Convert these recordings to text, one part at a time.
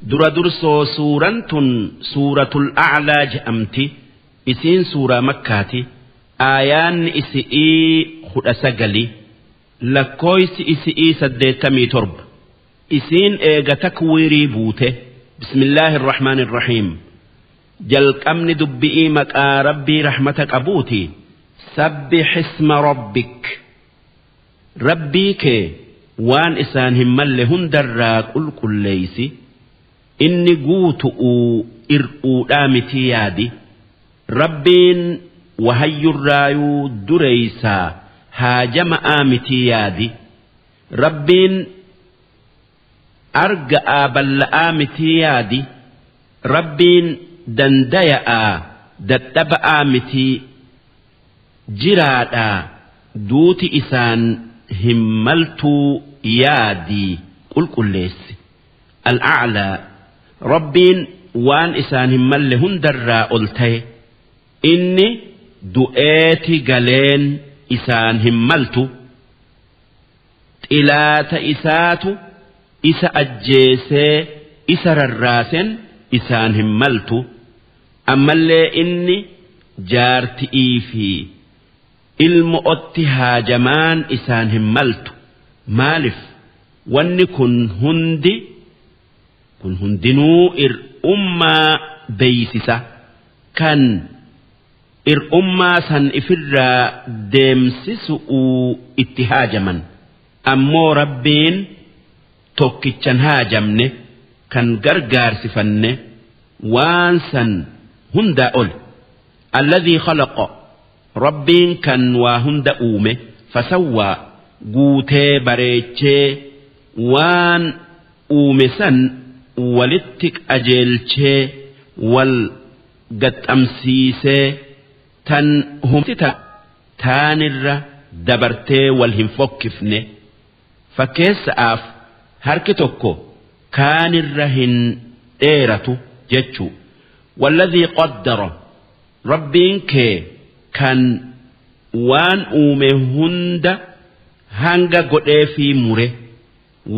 Dura dursoo suuraan tun suuratul a'laa je'amti. Isiin suuraa Makkaati. Aayaanni isi'ii 19, lakkooysi isi'ii 87. Isiin eega takwiirii buute. Bismillaahi irrahmaani irrahiim. Jalqabni dubbi'ii maqaa Rabbii rahmata qabuuti. Sabbih isma rabbik. Rabbii kee waan isaan hin malle hundarraa qulqulleeysi. Inni guutu'uu ir'uudhaa mitii yaadi. Rabbiin wahayyurraayuu dureeysaa haajama'aa mitii yaadi. Rabbiin arga'aa balla'aa mitii yaadi. Rabbiin dandaya'aa dadhaba'aa mitii jiraadhaa duuti isaan hin maltuu yaadii qulqulleessi. Al-A'laa Rabbiin waan isaan hin malle hundarraa ol taye. Inni du'eeti galeen isaan hin maltu. Xilaata isaatu isa ajjeesee isa rarraasen isaan hin maltu. Ammallee inni jaarti'ii fi ilmo'otti haajamaan isaan hin maltu. Maalif wanni kun hundi kun hundinuu ir'ummaa beeysisa kan ir'ummaa san ifirraa deemsisu'uu itti haajaman. Ammoo Rabbiin tokkichan haajamne kan gargaarsifanne waan san hundaa ol. Alladhii khalaqa Rabbiin kan waa hunda uume fasawwaa guutee bareechee waan uume san walitti qajeelchee wal gaxxamsiisee tan humti taanirra dabartee wal hin fokkifne. Fakkeessa'aaf harki tokko kaanirra hin dheeratu jechuu. Walladhii qaddara Rabbiin kee kan waan uume hunda hanga godheefii mure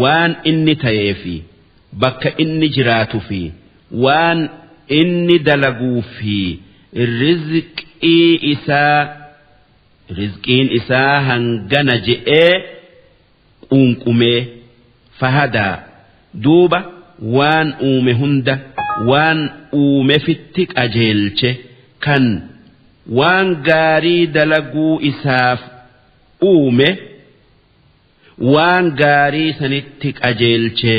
waan inni ta'ee fi bakka inni jiraatu fi waan inni dalaguu fi rizqii isaa rizqiin isaa hangana je'ee quunqumee fahadaa duuba waan uume hunda waan uumefitti qajeelche kan waan gaarii dalaguu isaaf uume waan gaarii sanitti qajeelche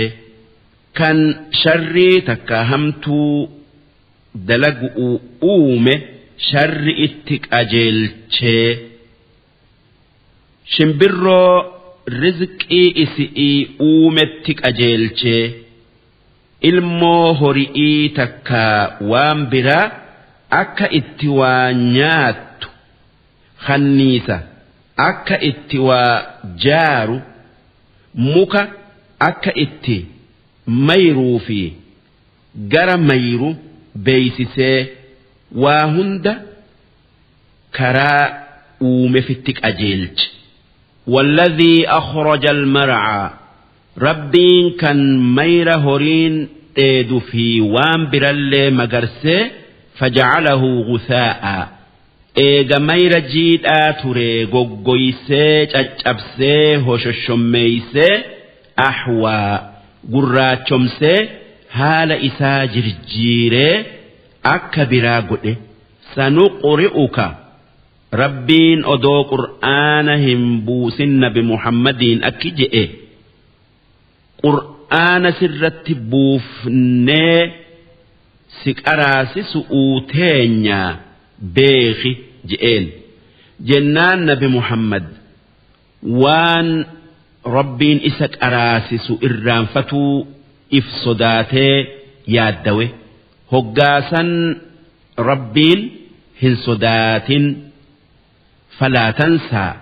kan sharrii takka hamtuu dalagu'u uume sharri itti qajeelchee shimbirroo rizqii isi'ii uumetti qajeelchee ilmoo hori'ii takka waan biraa akka itti waa nyaattu kanniisa akka itti waa jaaru muka akka itti mayruu fi gara mayru beeysisee waa hunda karaa uumefitti qajeelche. Walladhii akhraja almar'aa Rabbiin kan mayra horiin dheedu fi waan birallee magarsee faja'alahu ghuthaa'a eega mayra jiidhaa ture goggoysee caccabsee hoshoshommeeysee ahwaa gurraachomsee haala isaa jirjiiree akka biraa godhe. Sanuqri'uka Rabbiin odoo qur'aana hin buusin nabi Muhammadiin akki je'e qur'aana sirratti buufnee si qaraasisu'uu teenya beekhi je'een. Jennaan nabi Muhammad waan Rabbiin isa qaraasisu irraanfatuu if sodaatee yaaddawe. Hoggaasan Rabbiin hin sodaatin falaa tansaa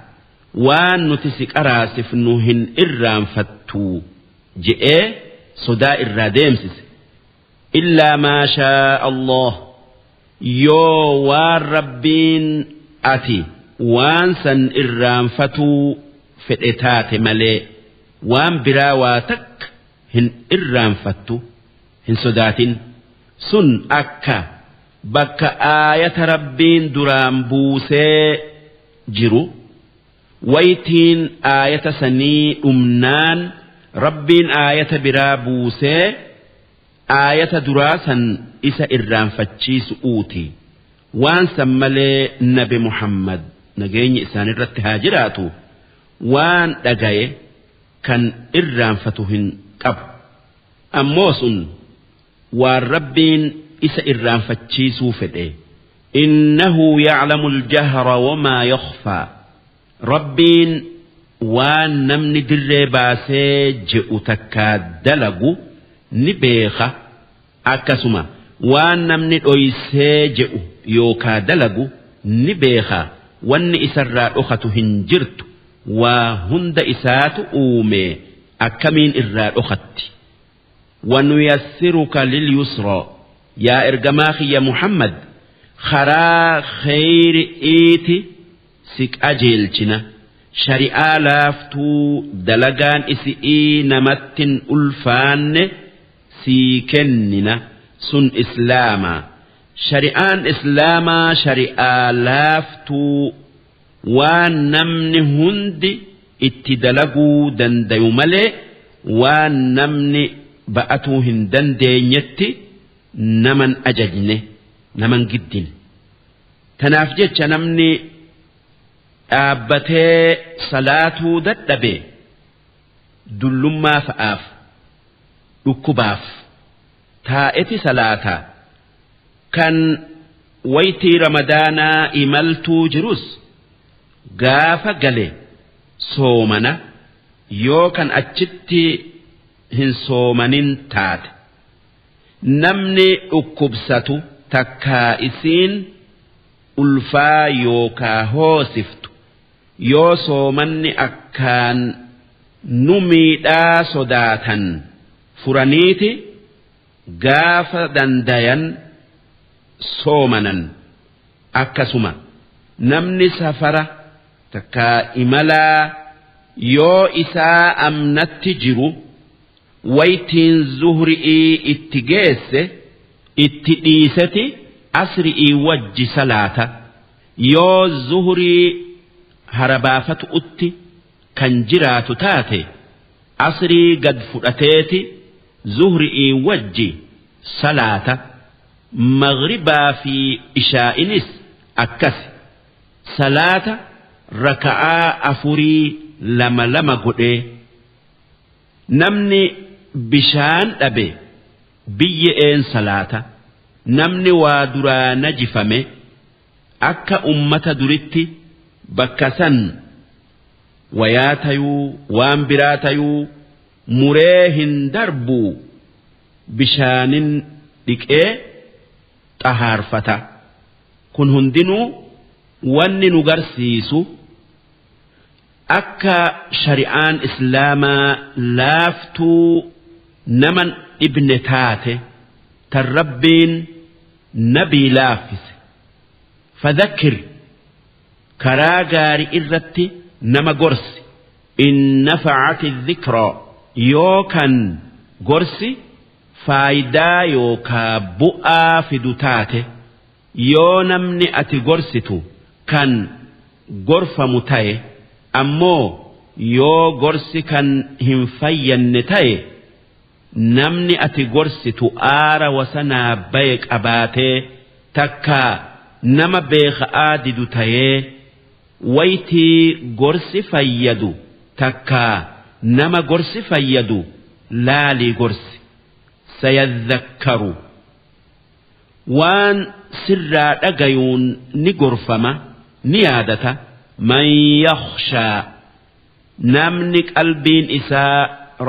waan nuti si qaraasifnu hin irraanfattuu je'ee sodaa irraa deemsise. Illaa maa shaa Allah yoo waan Rabbiin ati waan san irraanfatuu fedhe taate malee waan biraa waa takka hin irraanfattu. Hin sodaatin. Sun akka bakka aayata Rabbiin duraan buusee jiru waytiin aayata sanii dhumnaan Rabbiin aayata biraa buusee aayata duraa san isa irraanfachiisu'uuti. Waan san malee nabi Muhammad nageenyi isaanirratti haa jiraatu waan dhagaye kan irraanfatu hin qabu. Ammoo sun waan Rabbiin isa irraanfachiisuu fedhe. Innahu ya'lamu al-jahra wamaa yakhfaa. Rabbiin waan namni dirree baasee je'u takkaa dalagu ni beeka. Akkasuma waan namni dhoysee je'u yookaa dalagu ni beeka. Wanni isarraa dhokatu hin jirtu. Waa hunda isaatu uume akkamiin irraa dhokatti. Wanuyassiruka lilyusraa yaa ergamaa kiyya Muhammad karaa kheyri'iiti si qajeelchina shari'aa laaftuu dalagaan isi'ii namattin ulfaanne sii kennina sun islaamaa shari'aan islaamaa shari'aa laaftuu waan namni hundi itti dalaguu dandayu malee waan namni ba'atuu hin dandeenyetti naman ajajne naman giddine. Tanaaf jecha namni dhaabbatee salaatuu dadhabe dullummaa fa'aaf dhukkubaaf taa'eti salaata. Kan waytii ramadaanaa imaltuu jirus gaafa gale soomana yoo kan achitti hin soomanin taate. Namni dhukkubsatu takkaa isiin ulfaa yookaa hoosiftu yoo soomanni akkaan nu miidhaa sodaatan furaniiti gaafa dandayan soomanan. Akkasuma namni safara takkaa imalaa yoo isaa amnatti jiru waytiin zuhri'ii itti geesse itti dhiiseti asri'ii wajji salaata. Yoo zuhrii harabaafatu'utti kan jiraatu taate asrii gad fudhateeti zuhri'ii wajji salaata. Maghribaa fi ishaa'inis akkasi salaata raka'aa afurii lama lama godhee. Namni bishaan dhabe biyye'een salaata. Namni waa duraa najifame akka ummata duritti bakka san wayaa tayuu waan biraa tayuu muree hin darbuu bishaanin dhiqee xahaarfata. Kun hundinuu wanni nu garsiisu akka shari'aan islaamaa laaftuu naman dhibne taate tan Rabbiin nabii laaffise. Fadhakkir karaa gaari irratti nama gorsi. In nafa'ati dhikraa yoo kan gorsi faayidaa yookaa bu'aa fidu taate yoo namni ati gorsitu kan gorfamu ta'e ammoo yoo gorsi kan hin fayyanne ta'e namni ati gorsitu aara wasanaa baye qabaatee takkaa nama beeka'aa didu tayee waytii gorsi fayyadu takkaa nama gorsi fayyadu laalii gorsi. Sayadhakkaru waan sirraa dhagayuun ni gorfama ni yaadata. Man yakhshaa namni qalbiin isaa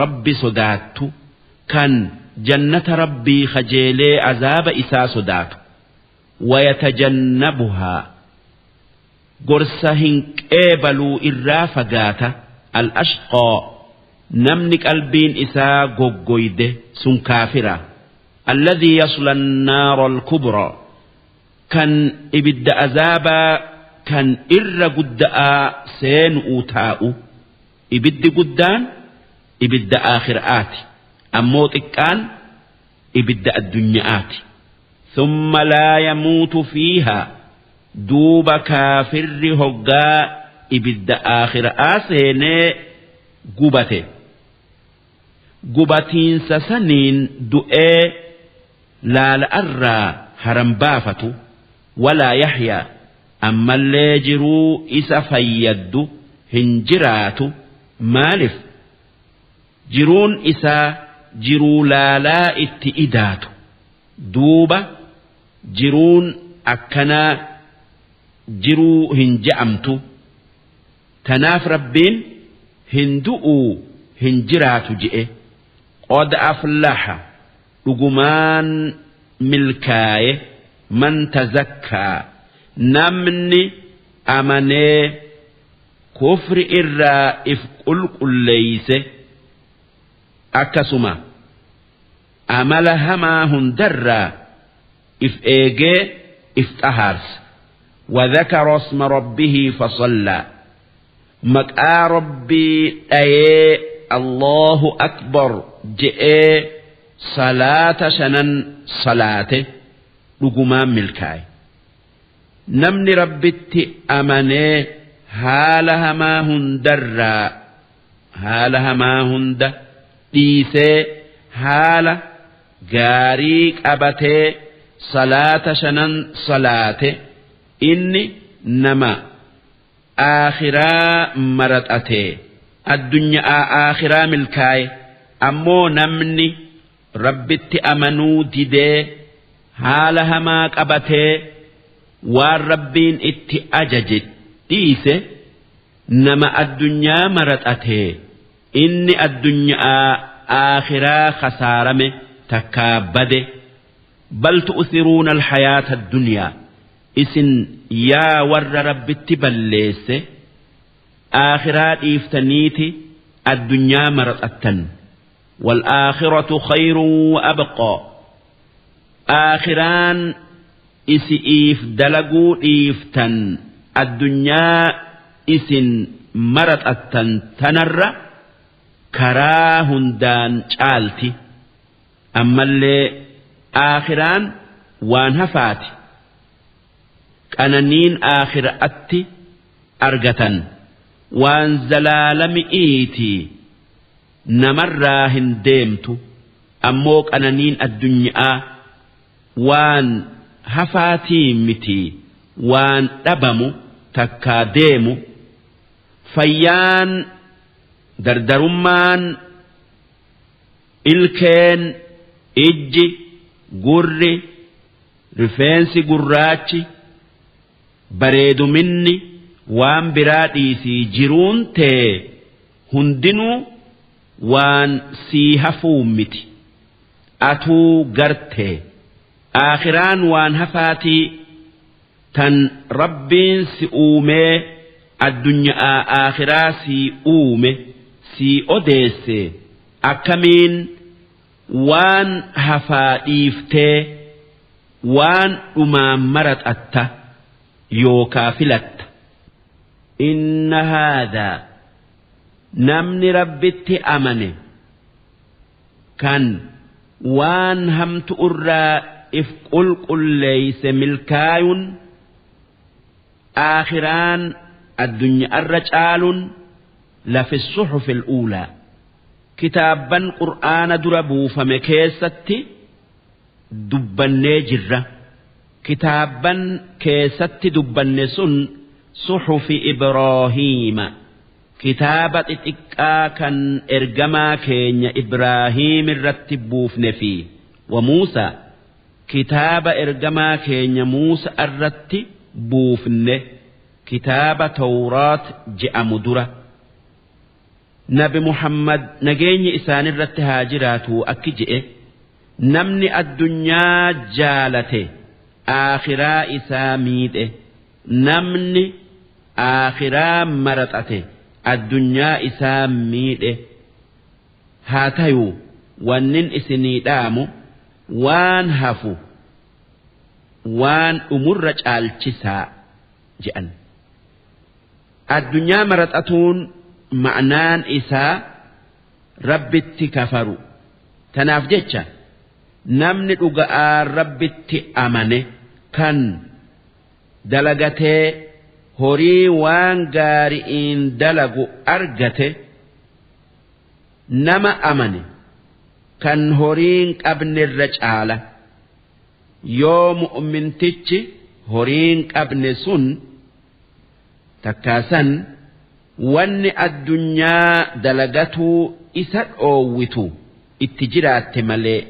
Rabbi sodaattu kan jannata Rabbii kajeelee azaaba isaa sodaatu. Wayatajannabuhaa gorsa hin qeebaluu irraa fagaata. Al-ashqaa namni qalbiin isaa goggoyde sun kaafira. Alladhii yasla an-naara al-kubraa kan ibidda azaabaa kan irra gudda'aa seenu'uu taa'u. Ibiddi guddaan ibidda aakhira'aati. Ammoo xiqqaan Ibidda addunya'aati. Thumma laa yamuutu fiihaa, duuba kaafirri hoggaa ibidda aakhira'aa seenee gubate, gubatiinsa saniin du'ee laala'arraa haran baafatu. Walaa yaxyaa, ammallee jiruu isa fayyaddu hin jiraatu. Maalif? Jiruun isaa jiruu laalaa itti idaatu. Duuba jiruun akkanaa jiruu hin je'amtu. Tanaaf Rabbiin hin du'uu hin jiraatu je'e. Qad aflaha, dhugumaan milkaaye, man tazakkaa, namni amanee kufri irraa if qulqulleeyse, akkasuma amala hamaa hundarraa if eegee if xahaarse. وذكر اسم ربه فصلى، maqaa Rabbii dhayee, Allahu akbar je'ee salaata shanan salaate, dhugumaan milkaa'e. Namni Rabbitti amanee haala hamaa hundarraa, haala hamaa hunda dhiisee, haala gaarii qabatee salaata shanan salaate, inni nama aakhiraa maraxatee addunyaa aakhiraa milkaa'e. Ammoo namni Rabbitti amanuu didee haala hamaa qabatee waan Rabbiin itti ajaje dhiise, nama addunyaa maraxatee inni addunyaa aakhiraa khasaarame takkaa bade. Bal tu'thiruuna alhayaata addunyaa, isin yaa warra Rabbitti balleesse, aakhiraa dhiiftaniiti addunyaa maraxattan. والآخرة خير وأبقى، aakhiraan isi'iif dalaguu dhiiftan addunyaa isin maraxattan tanarra karaa hundaan caalti. Ammallee aakhiraan waan hafaati. Qananiin aakhiraatti argatan waan zalaalami'iiti, namarraa hin deemtu. Ammoo qananiin addunyaa waan hafaatii miti, waan dhabamu takkaa deemu. Fayyaan, dardarummaan, ilkeen, ijji, gurri, rifeensi gurraachi, bareeduminni, waan biraa dhiisii jiruun tee hundinuu waan sii hafuu miti. Atuu gartee aakhiraan waan hafaatii tan Rabbiin si uumee addunyaa aakhiraa sii uume sii odeesse, akkamiin waan hafaa dhiiftee waan dhumaa maraxatta yookaa filatta? Inna haadhaa, namni Rabbitti amane kan waan hamtu irraa if qulqulleeyse milkaayun, aakhiraan addunyaarra caalun, lafi suxufi uulaa, kitaabban Qur'aana dura buufame keessatti dubbannee jirra. Kitaabban keessatti dubbanne sun suxufi Ibraahiima, kitaaba xixiqqaa kan ergamaa keenya Ibraahiim irratti buufne, fi wa Muusaa, kitaaba ergamaa keenya Muusa irratti buufne, kitaaba Tawraat je'amu dura. Nabi Muhammad nageenyi isaanirratti haa jiraatu akki je'e: namni addunyaa jaalate aakhiraa isaa miidhe, namni aakhiraa maraxate addunyaa isaa miidhe. Haa tayuu wannin isinii dhaamu waan hafu waan dhumurra caalchisaa je'an. Addunyaa maraxatuun ma'naan isaa Rabbitti kafaru. Tanaaf jecha Namni dhuga'aa Rabbitti amane kan dalagatee horii waan gaari'iin dalagu argate, nama amane kan horiin qabnerra caala. Yoo mu'mintichi horiin qabne sun takkaasan wanni addunyaa dalagatuu isa dhoowwitu itti jiraatte malee.